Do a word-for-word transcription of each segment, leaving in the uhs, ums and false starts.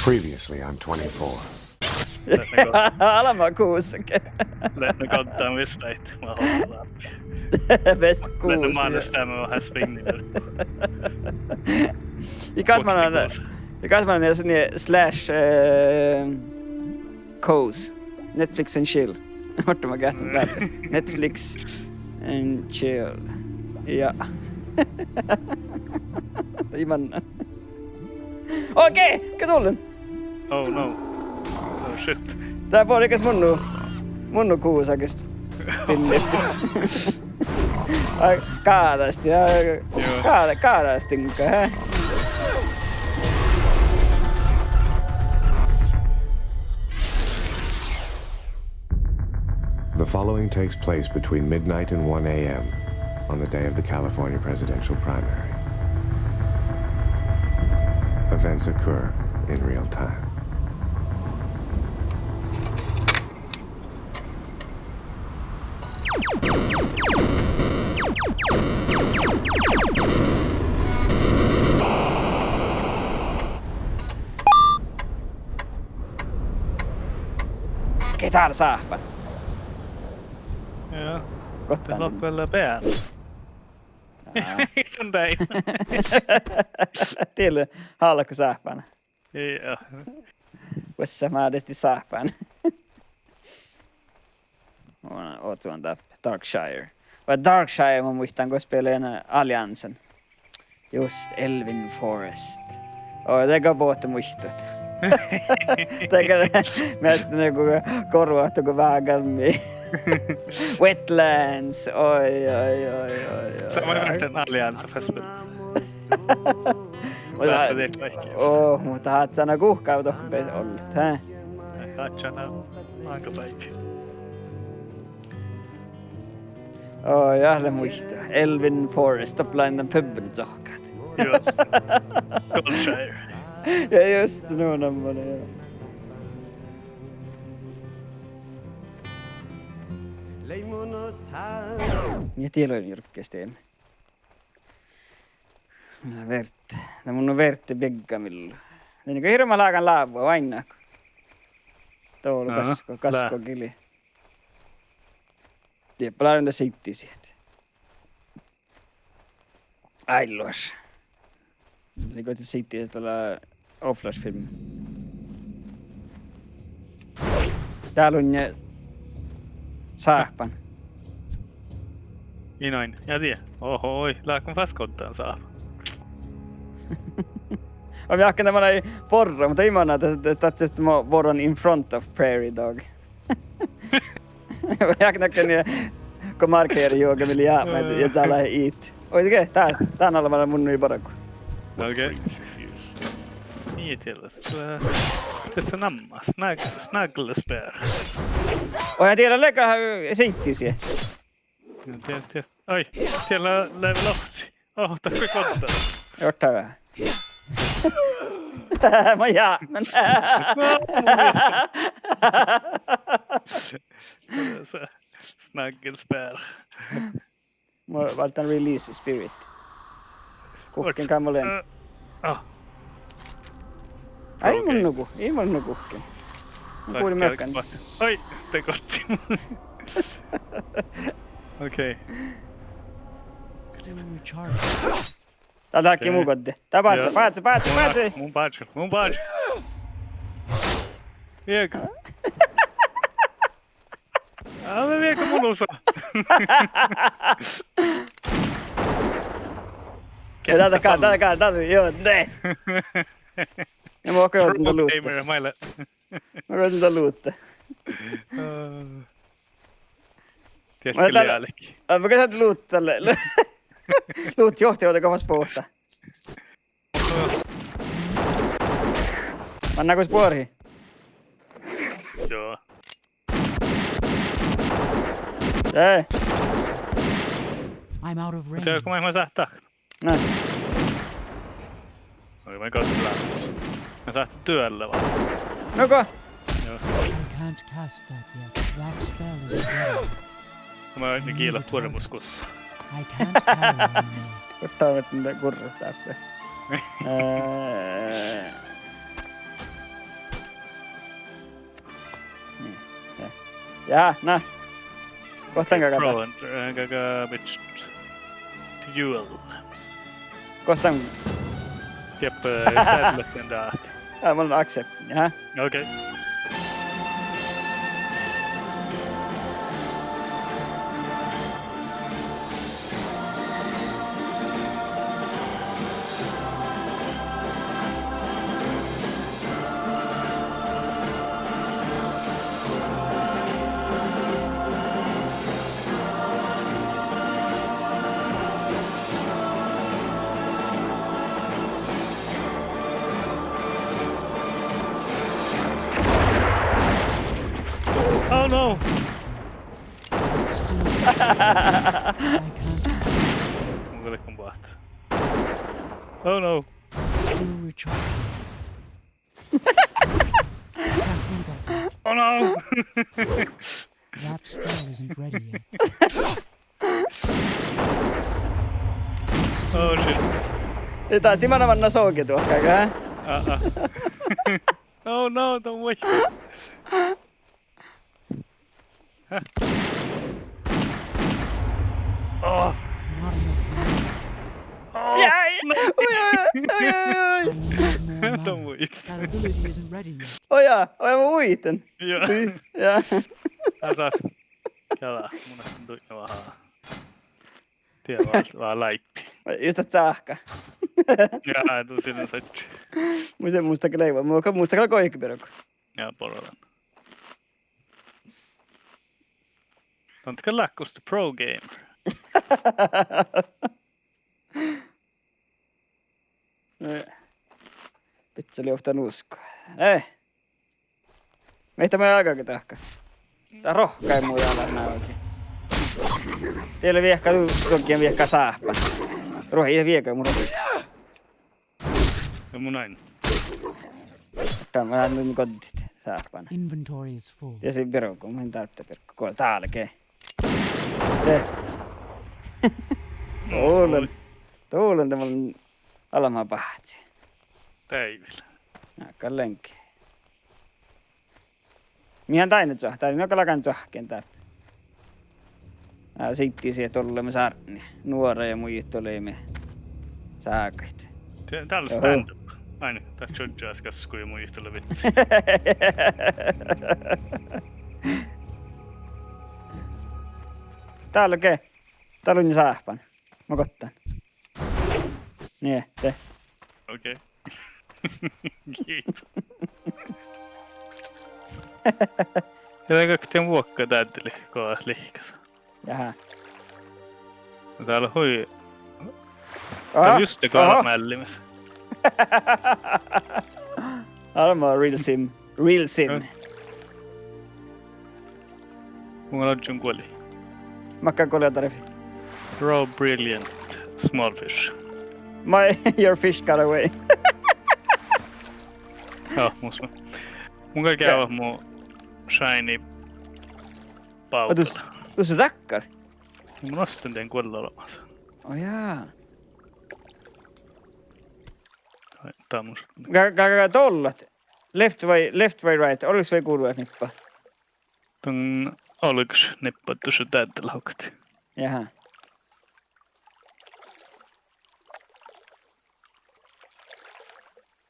Previously on twenty-four. Leatnegod-, Alma kuusage. Leatnegoddán vissáit, ma hollán. Ves leatne kuusi. Mánes leamen veahá spiŋŋi. Ja kas man, ja kas man ja slash, eh, cozy. Netflix and chill. Orte ma geahččen dál. Netflix and chill. Ja. Dii mannan. Okei, ge dullen. Oh no. Oh shit. Dá buorre ges munno, munno kuusages. Pinnesti. Ai, gáđastin, ja, joo, gáđa-, gáđastin, hä? The following takes place between midnight and one a m on the day of the California presidential primary. Events occur in real time. Ge dál sáhpán? Joo. Gottan. Lohká vel beana. Aa. Ii son dán. Dieđusge, hálko sáhpán. Joo. Vuosá mádesti sáhpán. Mun oon dáppe Darkshire. Vai Darkshire, mun muittán go spilet Alliansen. Just, Elven Forest. Oi, de gal bohte muitot. De gal, measta nugo gorvot go vágami. Wetlands. Oi, oi, oi, oi, oi. Sa-, ma-, oi, oi. Alliansen festival. Muhto, beassá dihte vaikko. Oh, muhto háhcán guhká dohko be-, ollet, hä? Háhcán máŋga beaivvi. Oh, ja, lea muitot. Elven Forest, doppe leat dan puben sohkkat. Joo. Goldshire. Ja just, nu namma, ja. Ja dieđusge jurkestin. Mun verte, de mun verte biegga mil. Dien go hirbmat lágan lávvu, oainnát go. Dolo, aha, gaskko, lea, gaskko gili. Dieppe láven de siiddi sihte. Áilluš. Lei go de siiddi sihte dá lea Oflaš filmma. Dál unnje sáhpán. Ii nain, ja die. Ohoi, leago fas goddán sáhpán. Oi, mii áhkkan manai borrat, muhto ii manna dat, dat, dat, dat mo borran in front of prairie dog. Jáhkán, ja go markeret juoga mii lea jápmái ja dá lea it. Oi, ge, dá, dán ala manai mun ii bargu. Okei. Mii dieđusge. Eh, dasa namma, snag-, snagglebear. Oi, ja dieđusge leago siiddi sihte. Ja die-, die-, oi, dieđusge level up. Oh, dat gal goddá. Juo, dat. Ma jápmen. Sa-, snagglebear. Mun válddán release spirit. Guhkkin gal mun lean. Eh, ah. Ai, mun nugo, ii mun nugo guhkkin. Mun guđin meahkan. Oi, de gohčodii. Okei. Dál leage mu godde. Dál báhce, báhce, báhce, báhce. Mun báhcen, mun báhcen. Viehka. Ale viehka mu lusa. Ja dál, dál, dál, dál, dál, juo, de. Ja mun gohčodin dat loote. Gamer, maile. Mun gohčodin dat loote. Eh. Tiedjetkö, mun dál leago. Ai, mun gohčodin dat loote, le-, le-, loote johtivat go fas bohte. Manná go buorhii. Joo. Ei. I'm out of range. Muhto go maid mun sáhtán. Na. Oi, mun gal lean. Mun sáhtán duella vel. Nugo. Joo. I can't cast that yet. That spell isn't ready. Mun gii leat buoremus gussa. I can't carry anymore. Ottá vettin de gurrat dáppe. Eh. Niin. Ja. Ja, na. Gohtan galgá. Pro and, eh, galgá bitch duel. Gohtan. Dieppe, eh, dát lea dan dát. Ja, mun accept. Ja. Okay. Oh no! Mun galggan boahtit. Oh no! Still recharging. I can't do that yet. Oh no! That spell isn't ready yet. Oh shit. Ii, dás lea manná soge duohká, hä? Uh-uh. Oh no, don't wait. Oh. Not enough mana. Oh, yeah, no. Oi, oi, oi, oi, oi. I need more mana. Don't wait. That ability isn't ready yet. Oi, ja, oi, mun uitan. Ja. Ja. Ii, ja. Asa. Kela, mun en duinna veahá. Tie vá, vá láipi. Just dat sáhka. Ja, du sien sačči. Mun in musta gal, mun, musta gal goike birgu. Ja, boradan. Don't get like the pro gamer. Eh. Pizza liovtta nusko. Eh. Mihkkege mu áigge dahká? Dat rohkkai mu jalat návugi. Diet lea viehka, du-, duohkán viehka sáhpán. Ruohta ii viehka mu rohkkai. Ja mun ain. Dá mun lean nu goddit sáhpána. Inventory is full. Ja sii birgu, mun in dárppa birgu. Go dálge. De. Doallan. Doallan de mun almma báhci. Deaivvel. Na, galgá leat. Mii han dainna čuohta, dainna galgá čuohkkin dáppe. Ná, siiddi sii doallat sártni. Nuora ja muittut leimmet ságaid. Dá, dá lea stand-up. Ain, dá čuožžu gaskku ja muittut lea vitsi. Dálge. Dá lea nu sáhpán. Mun gohttán. Nie, de. Okei. Giit. Ja dá galgá dien vuokka dáddeli go lihkasat. Jaha. Dá lea hui. Dá lea just dego mállimis. Almma Real Sim. Real Sim. Mun ožžon guoli. Makkár guoli dat eat? Raw brilliant small fish. My, your fish got away. Joo, mus mun gal geavá mu shiny bávdda. Tus, tus lea dakkár? Mun ostin dien guolla olbmás. Ó jaa. Dá mun šat. Ga-, ga-, ga-, doallat. Left vai, left vai right? Olles vai gulvet nippa? Don olgeš nippa dušše dáddel hokte. Jaha.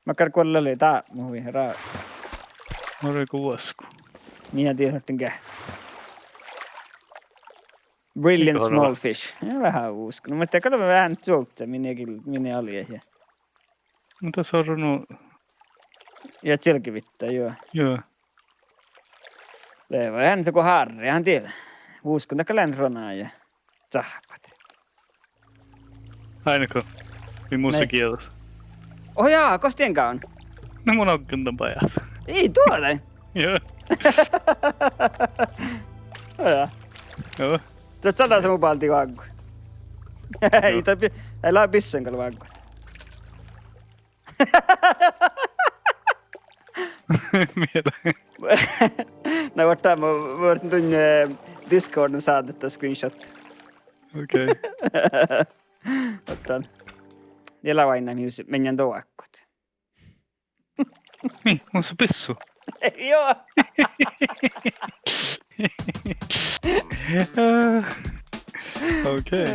Makkár guolla lea dá, mu hui ra-. Mun gal vuosku. Mii dieđát orten geahččat. Brilliant small fish. Ja veahá vuosku. No, muhto gal veahá čuovcci, mii gal, mii alde ja. Muhto dat orru nu. Ja čielgevittai, juo. Juo. Lea veahá nu go hárri, han dieđe. Vuosku dat gal lean rona ja cahppat. Ain go. Mii mus lea gieđas. Ó jaa, gos dien gávdno? Na mun oggen dan bajás. Ii, duođai. Juo. Ó jaa. Juo. Čiađi, dat lea mu báldi vággu. Ii, dat bi-, eai leat bissan gal vággut. Miela. Na, vuorrán, vuorrán dan, eh, Discordii sáhtát screenshot. Okei. Vuorrán. Ja lea oaidná, mii, mii doakot. Mii, mus lea bissu. Juo. Okei.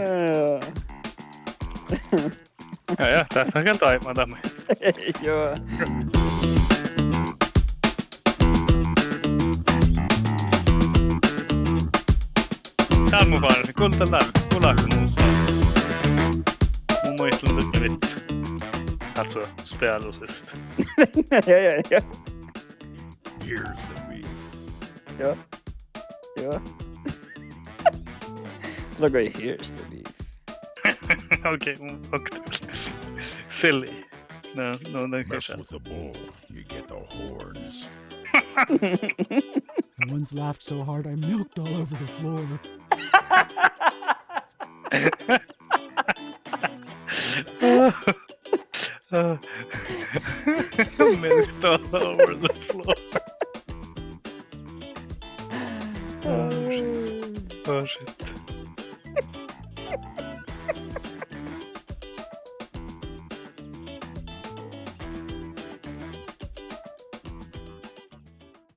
Ja, ja, dat gal doaibmá dat maid. Juo. Dál mun fárrejin, guldat lea, gullat mus. Mun muitalan dutnje vits. Álggos spealusest. Ja, ja, ja. Here's the beef. Ja. Ja. Look at, here's the beef. Okei, okei. Silly. No, no, no, mess with the bull, you get the horns. I once laughed so hard I milked all over the floor. Milked all over the floor. Oh, shit. Oh, shit.